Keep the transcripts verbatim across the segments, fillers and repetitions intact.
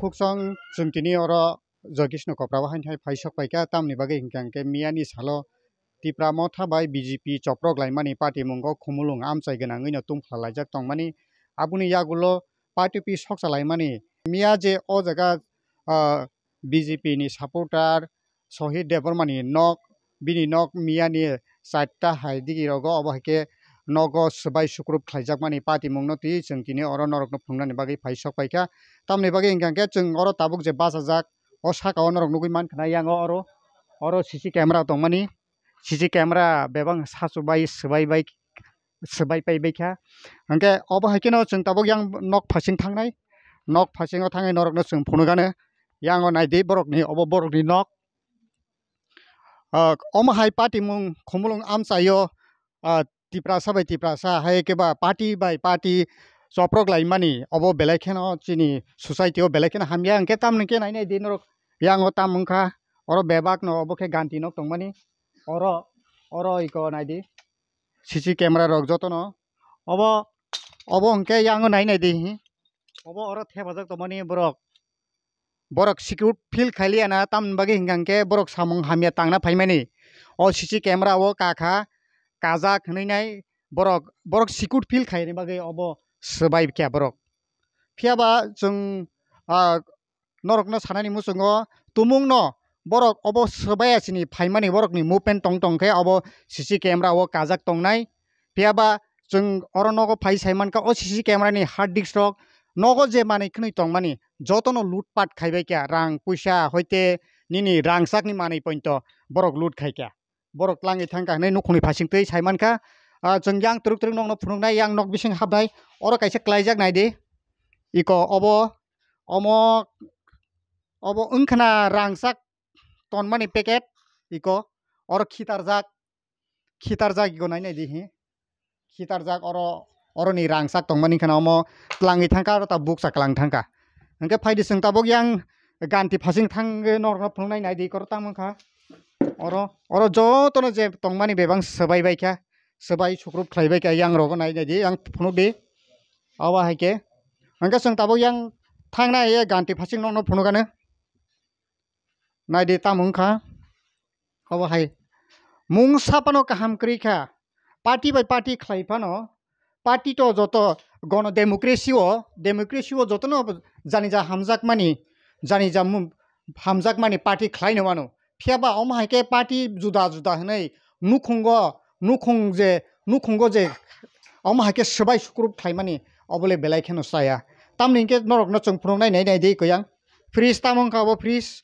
Phuksong chwng tini oro Joy Krishna Kopra bo haino hai phai sok paikha, tamni bagwi hwnkha hwnkhe miyani salo Tipra Motha bai B J P choprok laimani party mungo khumulwng amchai gwnangwi no tungphla laijak tongmani. Aboni yagulo party pi soksa laimani. Miya je o jaga, ah, B J P ni supporter Sohit Debbarma ni nok, bini nok miyani charta hai digi rogo, obo hai khe nogo swbai sukrup khlaijakmani patimungno twi chwng tini oro norokno phunuknani bagwi phai sok paikha. Tamni bagwi hwnkha khe chwng oro tabuk je bachajak, o saka o norok nugwi mankha na, yang o oro, oro C C camera tongmani, C C camera bebak sachubai swbai bai swbai pai bai kha. Hwnkhe obo hai kheno chwng tabuk yang nok phasing thangnai, nok phasingo thangwi norokno chwng phunukgano, yang o naidi borokni, obo borokni nok. Ah, omo hai patimung khumulwng amchaio, ah, Tiprasa bai Tiprasa hai khe ba party bai party choprok laimani, obo belai kheno chini society o belai kheno hamya. Hwnkhe tamni khe nai naidi norok, yang o tam wngkha, oro bebak no obo khe ganti nok tongmani, oro, oro iko naidi C C camera rok jotono, obo, obo hwnkhe yang o nai naidi, obo oro thepajak tongmani borok. Borok secure feel khailiya na, tamni bagwi hwnkha hwnkhe borok samung hamya tangna phaimani. O C C camera o kakha, kajak hwnwi nai borok, borok secure feel khaini bagwi obo swbai kha borok. Phiyaba chwng, ah, norokno sanani muchungo tumungno borok obo swbaiya chini phaimani borokni movement tong tong khe obo C C camera o kajak tongnai. Phiyaba chwng oro nogo phai sai mankha, o C C camera ni hard disk rok nogo je manwi khwnwi tongmani jotono loot pat khaibai kha, rang puisa hoite nini rangchakni manwi pointo borok loot khai kha, borok tlangwi thang kha hwnwi nukhungni phasing twi sai mankha. Ah, chwng yang twrwk twrwk nokno phunuknai, yang nok bising habnai, oro kaisa klaijak naidi, iko obo, omo, obo wngkhana rangchak tonmani packet, iko oro khitarjak, khitarjak iko nai naidi hi. Khitarjak oro, oroni rangchak tongmani kheno omo tlangwi thangkha, aro ta bukcha klang thangkha. Hwnkhe phaidi chwng tabuk yang ganti phasing thangwi norokno phunuknai naidi, oro tamo wngkha. Oro, oro jotono je tongmani bebak swbai bai kha, swbai sukrup khlai bai kha, yang rogo nai naidi, yang phunukdi. Obo hai khe. Hwnkhe chwng tabuk yang thangnai ye ganti phasing nokno phunukgano. Naidi tamo wngkha. Obo hai mungsa phano kaham kwrwi kha. Party bai party khlai phano, party to joto gono democracy o, democracy o jotono janija hamjakmani, janija mu-, hamjakmani party khlaino mano. Phiyaba omo hai khe party juda juda hwnwi nukhungo, nukhung je, nukhungo je omo hai khe swbai sukrup khlaimani, obole belai kheno chaya. Tamni hwnkhe norokno chwng phunuknai nai nai di koyang. Fridge tamo wngkha obo fridge.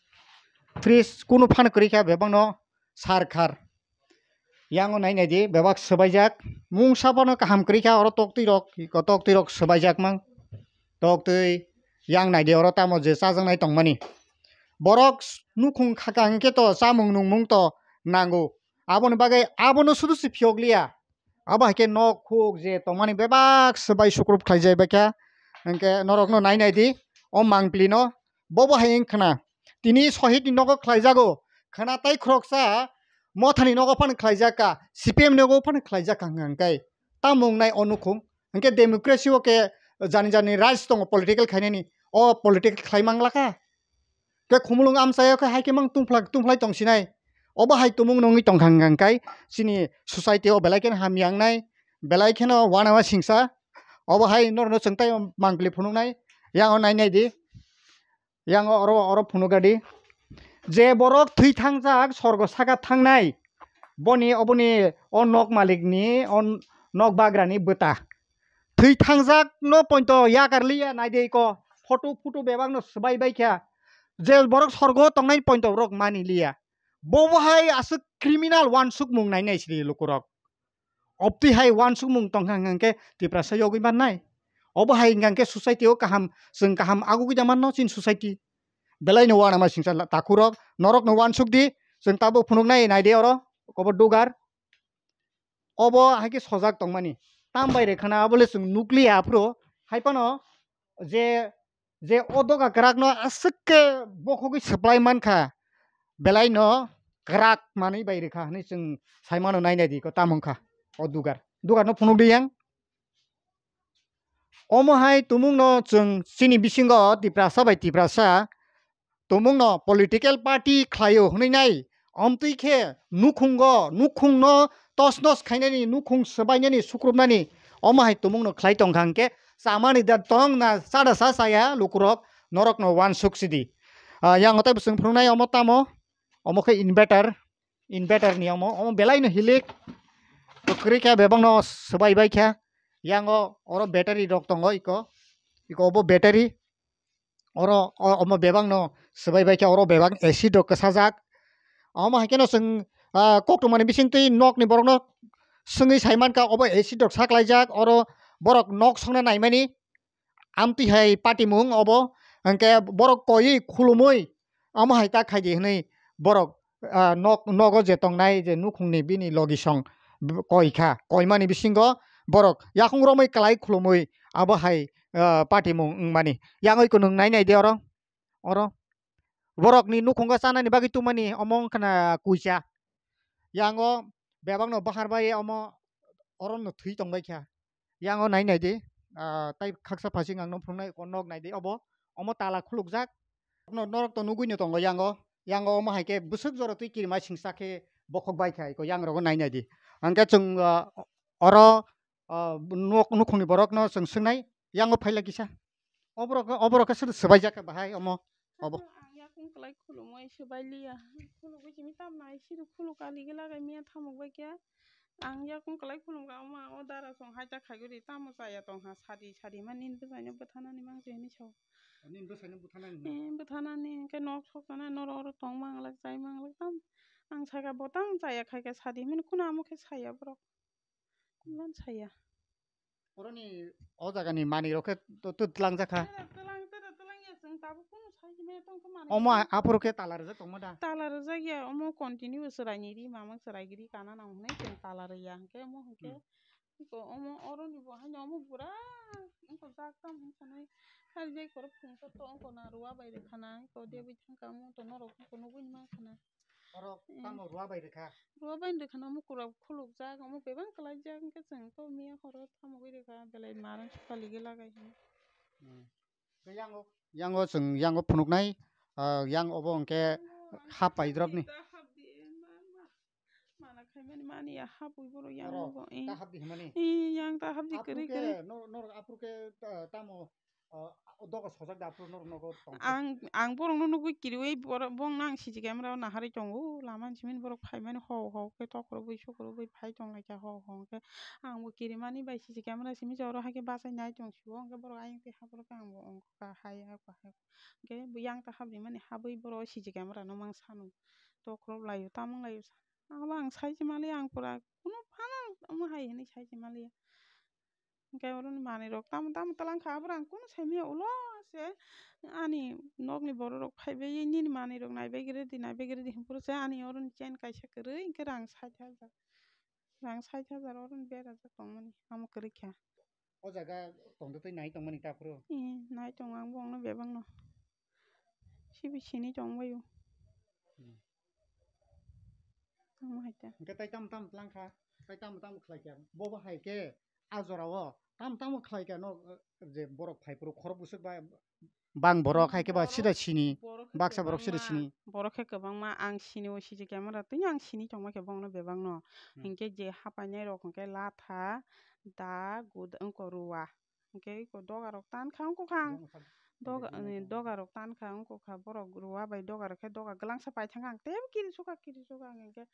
Fridge kunu phan kwrwi kha bebakno sar khar. Yango nai nai di bebak swbaijak. Mungsa phano kaham kwrwi kha oro toktwi rok, toktwi rok swbaijak mang. Toktwi yang nai di oro tamo je chajaknai tongmani. Borok nukhung khaka hwnkhe to chamung nungmung to nango. Aboni bagwi abono sudu se phiyok liya. Abo hai khe nok huk je tongmani bebak swbai sukrup khlaijak bai kha. Hwnkhe norokno nai nai di o mangpili no. Bobo hai wng khna. Tini Sohit ni nogo khlaijago. Khna tai khoroksa Mothani nogo phano khlaijak kha. C P M nogo phano khlaijak kha hwnkha hwnkhe. Tamo wngnai o nukhung. Hwnkhe democracy o khe jani jani rights tongo political khainani. O political khlai mang lakha. Khe khumulwng amchaio khe hai khe mang tungphlai, tungphlai tong sinai. Obo hai tumung nungwi tong kha hwnkha hwnkhe chini society o belai kheno hamya wngnai, belai kheno uanama singsa. Obo hai norokno chwng tei mangpili phunuknai, yang o nai nai di. Yang o oro, oro phunukgadi. Je borok thwi thangjak sorgo saka thangnai, boni oboni o nok malikni, o nok bagrani bwta. Thwi thangjak no pointo yakar liya nai de iko. Photo, photo bebak no swbai bai kha. Je borok sorgo tongnai pointo borok mani liya. Bobo hai aswk criminal uansukmung nai nai sidi lukurok. Obtwi hai uansukmung tong kha hwnkhe Tiprasa yogwi mannai. Obo hai hwnkhe society o kaham, chwng kaham agugwi da manno chini society. Belai no uanama singsa la-, takhurok, norok no uansuk di, chwng tabuk phunuknai nai de oro, kobo dugar. Obo hai khe sojak tongmani. Tam bai rwkha na, abo le chwng nukliya aphuru. Hai phano je, je o doga kwrak no aswk khe bokhogwi swplai mankha, belai no kwrak manwi bai rwkha hwnwi chwng sai mano, nai nai di ko tamo wngkha o dugar. Dugar no phunuk di yang. Omo hai tumungno chwng chini bisingo Tiprasa bai Tiprasa tumungno political party khlaio hwnwi nai, omtwi khe nukhungo, nukhungno tosnos khainani, nukhung swbainani, sukrupnani, omo hai tumungno khlai tongkha hwnkhe chamani da tong na chada sa chaya lukurok norokno uansuk sidi. Ah, yang otai bwswng phunuknai omo tamo, omo khe inverter, inverter ni omo, omo belai no hilik, kwrwi khe bebak no swbai bai kha, yang o oro battery rok tongo iko, iko obo battery, oro o-, omo bebak no swbai bai khe oro bebak acid rok kwsajak. Omo hai kheno chwng, ah, koktwmani bisingtwi nokni borokno swngwi sai mankha obo acid rok saklaijak, oro borok nok songna naimani amtwi hai patimung obo, hwnkhe borok koiwi khulumwi omo hai ta khaidi hwnwi borok, ah, nok, nogo je tongnai je nukhungni bini logisong b-, koi kha, koimani bisingo borok yakung romwi kwlai khulumwi abo hai, ah, patimung wngmani. Yang oi kunung nai nai de oro, oro. Borokni nukhungo chanani bagwi tubumani omo wngkha na kuisa. Yang o bebakno bahar bai omo orono thwi tongbai kha. Yang o nai nai di, ah, tai khaksa phasing ang nung phunuknai o nok nai di obo. Omo tala khulukjak. No-, norok to nugui no tongo yang o. Yang o omo hai khe bwswk jora twi kirima singsa khe bokhok bai kha iko yang rogo nai nai di. Ang khe chwng, ah, oro, ah, nok nukhungni borok no chwng swngnai yang o phaila kisa. Oborok, oborok khe sodo swbaijak khe bahai omo. Obo. Ang yakung kwlai khulumwi swbai liya. Khulugwi simi tamnai siru khuluk kali gela gai miya thamuk bai khe. Ang yakung kwlai khulumkha omo ang o dara song hai ta khai guri tamo chaya tong ha sadi sadi ma nini bwsaino bwthanani mang se hini sao. Nini bwsaino bwthanani na? Eh, bwthanani hwnkhe nok sok tana noro oro tong manglak chai manglak tam. Ang sakha bo tamo chaya khai khe sadi himani khuna amo khe saya borok. Iman saya. Oroni o jagani manwi rok khe to, to twlang jakha. Tere twlang, tere twlang ya, chwng tabuk kunu sai himaya tong khe manwi. Omo aphuru khe tala rwjak tongma da? Tala rwjak ya, omo continue chwraini ri, mamang chwrai giri kana nang hwnwi chwng tala rwya hwnkhe omo hwnkhe. Hmm. Iko omo oroni bo haino omo bura wngkha jak tam hwn sanai. Hai jai korok phungsa to wngkha na ruwa bai rwkha na, iko debwi thangkha omo to norok iko nugui mankha na. Oro tamo ruwa bai rwkha? Ruwa bai rwkha no, omo kwrak khulukjak, omo bebak kwlaijak, hwnkhe chwng to miya horo tamo bai rwkha, belai marang sukali gela gai hino. Hmm. Tei yango, yango chwng yango phunuknai, ah, yang obo hwnkhe hap pai drop ni. Mana khaimani mani ya hapwi borok yang obo, eh. Ta hapdi hwnmani? Eh, yang ta hapdi kwrwi kwrwi. Aphuru khe, nor-, norok aphuru khe, ah, tamo O, o doga sojak da aphuru norok nogo tongkha. Ang, ang borokno nugui kiriui borok, bongno ang C C camera o naharwi tongo. Lama ni simi borok phaimani hou hou khe tokrobwi sokrobwi phai tonglaikha hou hou khe. Ang bo kirimani bai C C camera simi se oro haikhe bachai nai tong sio. Hwnkhe borok ayang twi haphuru khe ang bo ongkha hai ongkha hai. Hwnkhe bo yang ta hapjimani habwi borok C C camera no mang sano. Tokrok laio, tamung laio. Abo ang sai se maliya, ang pura kunu phano omo hai hinwi sai se maliya. Hwnkhe oroni manwi rok tamo tamo twlang kha, aborok ang kunu saimanya ulo se ani nokni borok rok phaibai nini manwi rok naibai gre di, naibai gre di hwnphuru se ani oroni chain kaisa kwrwi hwnkhe rang sait hajar, rang sait hajar oroni berajak tongmani amo kwrwi kha. O jaga tongtwtwi nai tongmani ta phuru? Ee, nai tongo ang bongno bebakno. Sibi sini tongbaio. Hmm. Tamo hai ta. Hwnkhe tai tamo tamo twlang kha, tai tamo tamo khlai kha. Bobo hai khe a jora o tamo tamo khlai kha no, eh, je borok phai phuru khorok bwswk ba bang borok hai khe ba sida sini, baksa borok sida sini. Borok khe kwbangma ang sini o C C camera twi ang sini tongma khe bongno bebakno. Hmm. Hwnkhe je hapainai rok hwnkhe latha, da, guda, wngkha ruwa. Hwnkhe eko doga rok tan kha wngkha ang. Doga, eh, doga rok tan kha wngkha borok ruwa bai doga rok khe doga gwlangsa pai thangkha ang teibo kiri sukha kiri sukha ang hwnkhe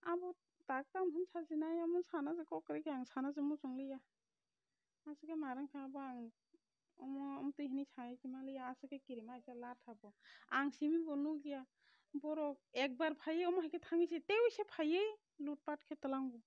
abo tak tam hwn sajinai omo sana se kok kwrwi khe ang sana se muchung liya. Aswk khe marang kha abo ang omo omtwi hwnwi sai se maliya aswk khe kirima hai khe latha bo. Ang simi bo nukya borok ekbar phaiwi omo hai khe thangwi se teiwi se phaiwi lutpat khe twlango.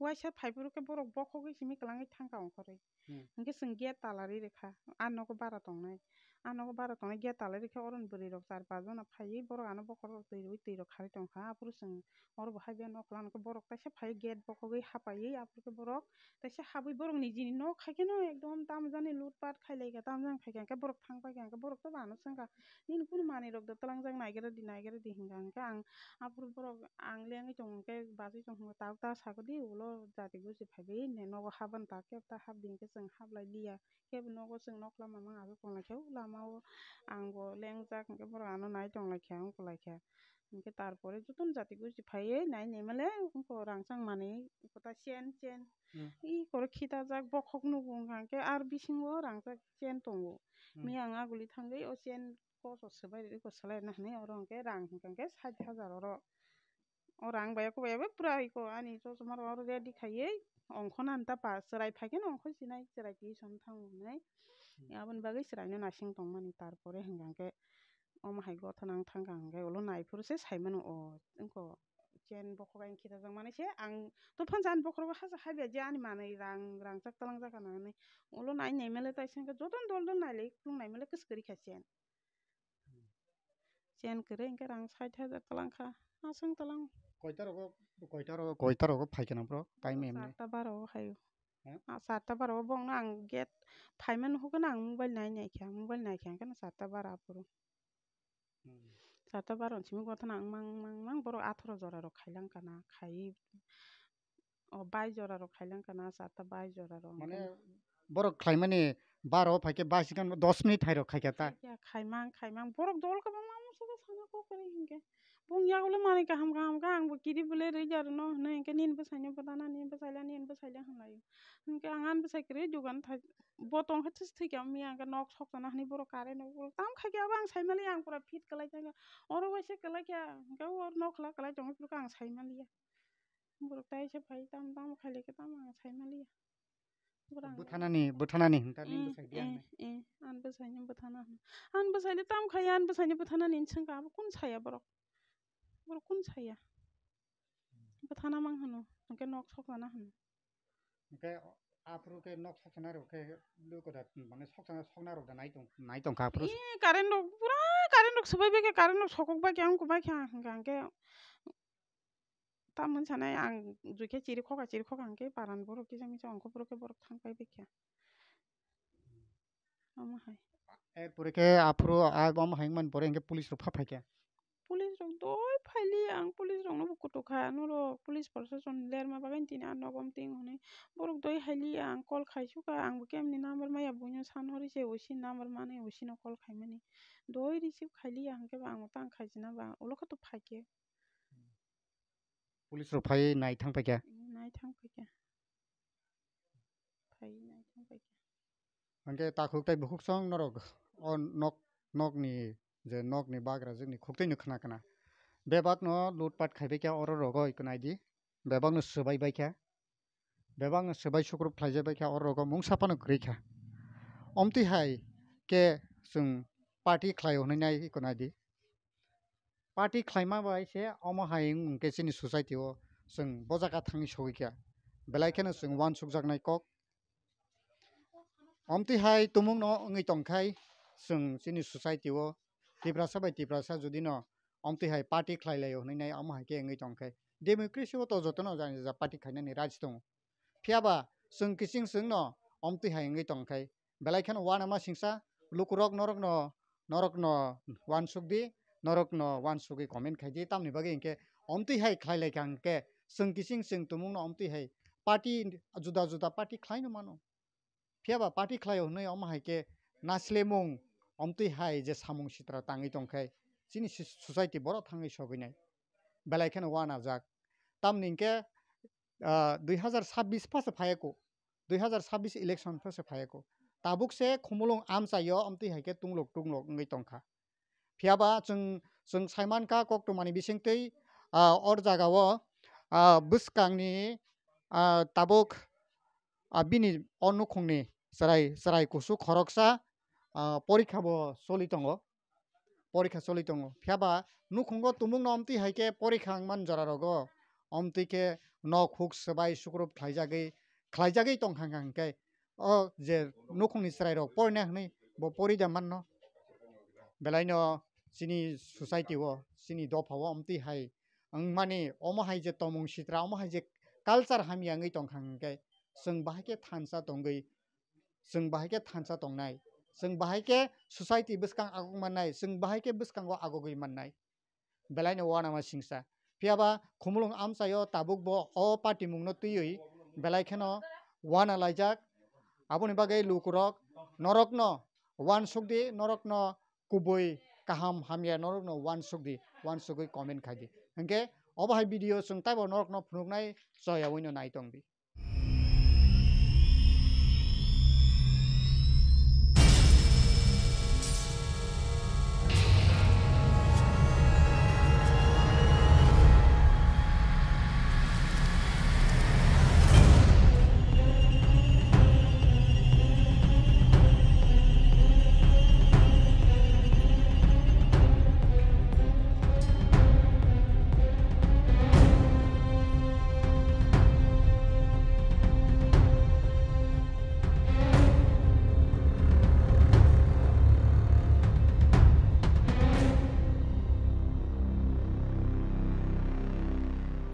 Waisa phaiphuru khe borok bokhogwi simi kwlangwi thangkha ongkhorwi. Hmm. Hwnkhe chwng gate tala ri rwkha, a nogo bara tongnai. A nogo bara tongnai gate talai rikhe, oro ni bwrwi rok char pas jona phaiwi borok ano bokhorok twi rwi twi rok kharwi tongkha. Aphuru chwng oro bo hai bai nokla hwnkhe borok taisa phaiwi gate bokhogwi hapaiwi aphuru khe borok taisa habwi borok nijini nok hai kheno ekdom tamjani lutpat khailaikha, tamjani khaikha hwnkhe borok thang paikha hwnkhe borok to ano swngkha, "Nini kunu manwi rok da twlangjak, naigra di, naigra di," hwnkha hwnkhe ang aphuru borok ang lengwi tong hwnkhe bachwi tong hwnkhe tabuk ta sakodi ulo jati gosi phaibai nogo habani ta kebo ta habdi hwnkhe chwng hablai liya. Kebo nogo chwng nok lama mang aswk tong laikha, o lama o ang bo lengjak hwnkhe borok ano nai tong laikha, wng kha laikha. Hwnkhe tarpore jotono jati gosi phaiwi nai nai male wngkha rangchak manwi, wngkha ta chain, chain. Hmm. I koro khitajak bokhok nugo wngkha hwnkhe ar bisingo rangchak chain tongo. Hmm. Miya ang aguli thangwi o chain koso swbai rwdi, koso swlai rwna hwnwi oro hwnkhe rang hwnkha hwnkhe sait hajar oro. O rang bai kok bai bai pura iko ani chosma rok oro ready khaiwi ongkho nani ta pa chwrai phai kheno ongkho sinai chwrai twi song thango hinwi. Hmm. Aboni bagwi chwraino naising tongmani tarpore hwnkha hwnkhe omo hai gotha nang thangkha hwnkhe ulo naiphuru se saimano o wngkho chain bokhok ani khitajak mani se ang to phan jani bokhorogo hasa hai bai je ani manwi rang rangchak twlangjak nang hinwi ulo nai nai male taisa hwnkhe jotono dol dol nailai khulum nai male kwchwk kwrwi kha chain. Chain kwrwi hwnkhe rang sait hajar twlang kha. Aswng twlang. Koita rogo, koita rogo, koita rogo phai kheno bro? Time emni. Charta baro o hayo. He? Ah, charta baro o bongno ang gate phaimani hukhe no ang mobile nai nai kha, mobile nai kha hwnkhe no charta baro aphuru. Hmm. Charta baro ni simi gotha nang mang mang mang borok atharo jora rok khailang kana, khai O bai jora rok khailang kana, charta bai jora rok. Mane hwnkhe borok khlaimani baro phaikhe bai sikhan dos minute hai rok khaikha ta. Khaikha, khaimang, khaimang. Borok dol kwbangma omo sobo sana kok kwrwi hinkhe. Bung yagulo manwi kaham kaham kha, ang bo kiri bwle rwija rwno hwnwi hinkhe nini bwsaino bwtana, nini bwsaila, nini bwsaila hwnlaio. Hinkhe ang ani bwsai kwrwi dogan thai, bo tongkhe thwis thwikha miya hinkhe nok sok sana hwnwi borok current no tam khaikhe abo ang saimaliya, ang pura fit kwlai thangkha. Oro waisa kwlai kha, hinkhe o nok khwla kwlai tongwi phuru khe ang saimaliya. Borok taisa phai tam tam khailai khe tamo ang sai maliya. Borok ang bwthanani, bwthanani hinta nini eh, bwsai di eh, ang. Eh, an bwsaini bwthana hwn. An bwsaini tam khai, an bwsaini bwthanani hinwi swngkha, abo kun saya borok? Borok kun saya? Bwthana mang hwno, hwnkhe nok soknana hwno. Hwnkhe aphuru khe nok soknarok khe luko da, mane sokna, soknarok da nai tong, nai tongkha aphuru. Eh, current rok, pura current rok swbai bai khe, current rok sokok bai khe, ang kok bai khe, hwnkha hwnkhe. Tamoni sanai ang jui khe chiri khoka, chiri khoka hwnkhe paran borok kisa misa ongkho borok khe borok thang pai bai kha. Omo hai. Er pore khe aphuru a omo hai wngmani pore hwnkhe police rok pha phai kha. Police rok doi phaili ang police rokno bo kutuk kha norok police prosason lerma bagwi tini a nogo twi hwnwi borok doi haili ang call khai sukha ang bo kemni number maya buino san hori se O C number manwi O C no call khaimani doi receive khaili ang khe bo ang tang khaijina ba ulo khe to phai khe. Police rok phai nai thang paikha. Nai thang paikha. Phai nai thang paikha. Hwnkhe takhuk tei bukhuk song norok o nok, nokni je nokni bagrajwkni khuktwino khna khna. Bebakno lutpat khai baikha oro rogo iko naidi. Bebakno swbai baikha. Bebakno swbai sukrup khlaijak baikha oro rogo mungsa phano kwrwi kha. Omtwi hai khe chwng party khlaio hwnwi nai iko naidi. Party khlaima bai se omo hai wng khe chini society o chwng bo jaga thangwi sogwi kha, belai kheno chwng uansukjaknai kok. Omtwi hai tumung no wngwi tongkhai chwng chini society o Tiprasa bai Tiprasa jodi no omtwi hai party khlai laio hwnwi nai omo hai khe wngwi tongkhai. Democracy o to jotono jani ja party khainani rights tongo. Phiya ba chwng kiching chwng no omtwi hai wngwi tongkhai. Belai kheno uanama singsa lukurok norokno, norokno uansuk di, norokno uansugwi comment khai di. Tamni bagwi hinkhe omtwi hai khlai lai kha hinkhe chwng kiching chwng tumungno omtwi hai party juda juda party khlaino mano. Phiya ba party khlaio hwnwi omo hai khe naslemung omtwi hai je samung sitra tangwi tongkhai chini si-, society borok thangwi sogwi nai. Belai kheno uanajak. Tamni hinkhe ah, dui hazar sabbish pha se phai ya ko, dui hazar sabbish election pha se phai ya ko. Tabuk se khumulwng amchai o, amtwi hai khe tunglok tunglok wngwi tong kha. Phiya ba chwng, chwng sai man kha koktwmani bising twi, ah, or jaga o, ah, bwskang ni, ah, tabuk, ah, bini o nukhung ni chwrai, chwrai kusu khoroksa, ah, porikha bo choli tongo. Porikha choli tongo. Phiya ba nukhungo tumungno omtwi hai khe porikha wngmani jora rogo omtwi khe nok huk swbai sukrup khlaijagwi, khlaijagwi tong kha hwnkhe o je nukhungni chwrairok porina hwnwi bo pori da manno. Belaino chini society o, chini dopha o amtwi hai wngmani, omo hai je tomung sitra, omo hai je culture hamya wngwi tongkha hwnkhe, chwng bahai khe thansa tongwi, chwng bahai khe thansa tongnai, chwng bahai khe society bwskang agok mannai, chwng bahai khe bwskango agogwi mannai. Belaino uanama singsa. Phiyaba Khumulwng amchaio tabuk bo o patimungno twiwi belai kheno uana laijak. Aboni bagwi lukurok norokno uansukdi, norokno kubui kaham hamya norokno uansukdi, uansugwi comment khaidi. Hwnkhe obo hai video chwng taibo norokno phunuknai, choyaui no nai tongdi.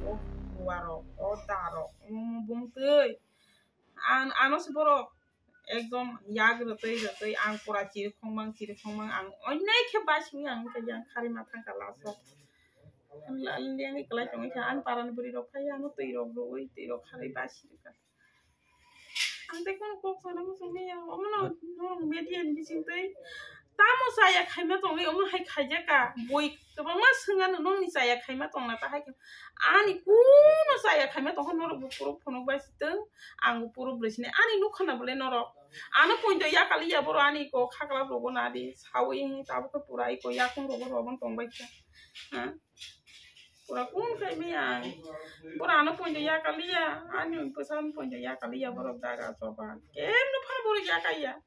O buarok, o darok, omo bumtwi. Ang, ano se borok ekdom yak rwtwi rwtwi ang pura chirikhongmang, chirikhongmang, ang ongnai khe basiwi ang wngkha yang khari ma thangkha last o. Ang la-, lengwi kwlai tongwi kha, ani parani bwrwi rok phai ano twi rok rwui, twi rok kharwi basi rwkha. Ang tei kono kok sana muchung maya, omono norok media ni bising twi tamo chaya khaima tongwi, omo hai khaijaka, bui kwbangma swngano nokni chaya khaima tongna ta hai khe. Ani kuno chaya khaima tongkha norok bo puro phunuk bai sitwng, ang bo puro bwrwi sini, ani nukha na bole norok. Ano poito yakaliya borok ani kok khakla rogo nadi, sawi tabuk khe pura iko yakung rogo rogon tongbai kha. Ha? Pura kung khai maya. Borok ano poito yakaliya, ani bwsa poito yakaliya borok daga choba. Kemno pha borok yakaya.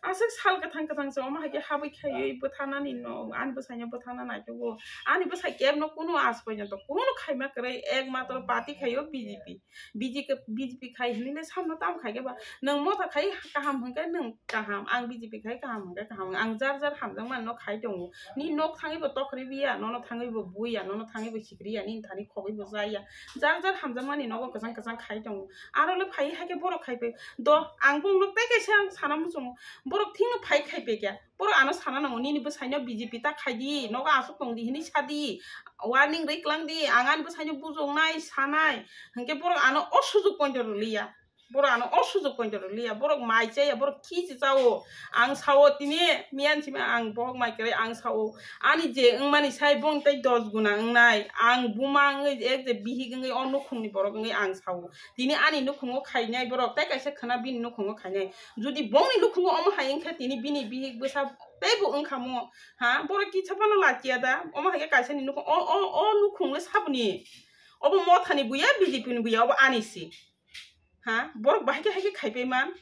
Aswk sal kwthang kwthang se omo hai khe habwi khaiwi bwthanani no, ani bwsaino bwthana naitugo. Ani bwsai kemno kuno as poito kuno khaima kwrwi, ekmatro party khaio B J P. B J P, B J P khai hinwi le samno tamo khai khe ba? Nwng motha khai kaham hwnkhe nwng kaham, ang B J P khai kaham hwnkhe kaham, ang jar jar hamjakmani no khai tongo. Ni nok thangwi bo tokhri biya, nono thangwi bo buya, nono thangwi bo sikriya, nini thani khogwi bo jaya. Jar jar hamjakmani nogo kwchang kwchang khai tongo. Aro le phai hai khe borok khai pai. Do, ang bumlok tei kaisa sana muchungo. Borok thikno phai khai pai khe. Borok ano sana nango, nini bwsaino B J P ta khai di, nogo aswk tong di hinwi sa di, warning rwi klang di, ang ani bwsaino bujoknai, sanai, hwnkhe borok ano o sujuk poito rwliya, borok ano o sujuk poito rwliya, borok mai chaya, borok khichi chao, ang sao tini miyan simi ang bohok mai kwrwi ang sao, ani je wngmani sai boni tei dos guna wngnai, ang buma wngwi ek je bihik wngwi o nukhungni borok wngwi ang sao, tini ani nukhungo khainai borok tei kaisa khwna bini nukhungo khainai, jodi bongni nukhungo omo hai wngkha tini bini bihik bwsa teibo wngkha mo, ha, borok kisa phano lachiya da, omo hai khe kaisa ni nukhung, o, o, o nukhung le saboni, obo mothani buya, B J P ni buya, obo ani si, ha, borok bahai khe hai khe khai pai man.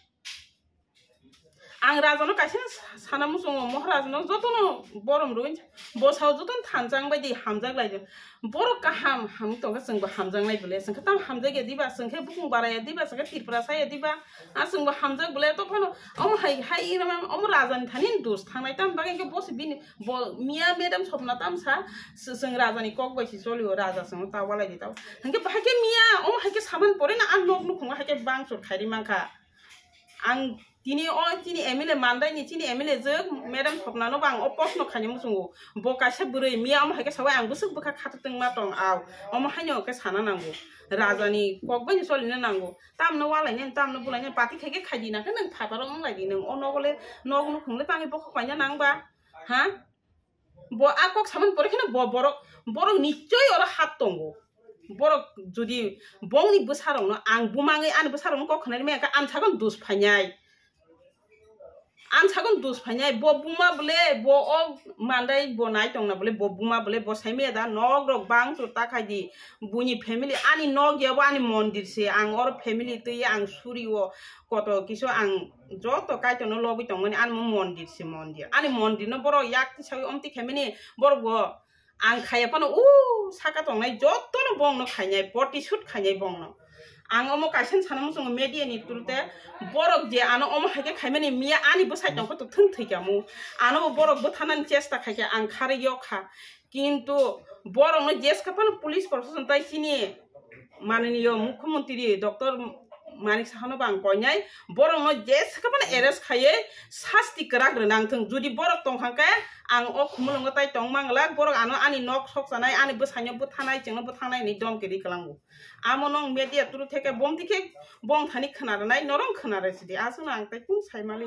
Ang raja no kaisa sa-, sana muchungo, Moharaja no joto no borom rwin, bwsao joto no thansa wng bai di, hamjak lai di, borok kaham ham tongkha, chwng bo hamjak nai bole, chwng khe tamo hamjak ya diba, chwng khe bukung bara ya diba, chwng khe Tripura sa ya diba, a chwng bo hamjak bole, to phano omo hai, hai ira man, omo raja ni thani dos thangnai, tam bagwi khe bo se bini, bo miya madam sopna tam sa, chwng raja ni kok bai se cholio, raja chwng ta walai di tao, hwnkhe bahai khe miya, omo hai khe saman pore na, ang nok nukhungo hai khe bang chor khai ri mankha. Ang tini o chini M L A mandai ni chini M L A jwk madam sopna no bang o post no khaini muchungo. Bo kaisa bwrwi miya omo hai khe sawi ang bwswk bwkha khatuk tongma tong au. Omo haino khe sana nango. Raja ni kok bai ni cholina nango. Tamno walai nai, tamno bulai nai, party khai khe khai di na khe nwng phataro wng lai di nwng o nogo le nog nukhung le tangwi bokhok paina nang ba. Ha? Bo a kok samani pore kheno bo borok, borok nichoi oro hat tongo. Borok jodi bongni bwsarokno ang bumangwi ani bwsarokno kok khnani maya khe ang sakon dus phainai. Ang sakon dus phainai, bo buma bole, bo o mandai bo nai tongna bole, bo buma bole, bo sai maya da nok rok bang chur ta khai di. Buini family, ani nok ya bo ani mondir se, ang oro family twi ang suri o koto kisu ang joto Kaitorno lobwi tongmani, ani mo mondir se mondir. Ani mondirno borok yak tisawi omtwi khaimani, borok bo ang khaiya phano u saka tongnai jotono bongno khainai, poti shoot khainai bongno. Ang omo kaisa sana muchungo media ni through te, borok je ano omo hai khe khaimani miya ani bwsai tongkha to thung thwi kamo. Ano bo borok bwthanani chesta khai khe ang kharwi yok kha. Kintu borokno jeska phano police proshashan tai chini mananiyo mukhyamantri doctor Manik Sahano bo ang koinai, borokno jeska phano arrest khaiwi sasti kwrak rwnang thung. Jodi borok tongkha khe ang o khumulwngo tai tong manglak, borok ano ani nok sok chanai, ani bwsaino bwthanai, chwngno bwthanai hinwi domki ri kwlango. Amo nwng media through theke bomti khe bongthani khna rwnai, norok khna rw sidi. Aswkno ang tai kung sai mali.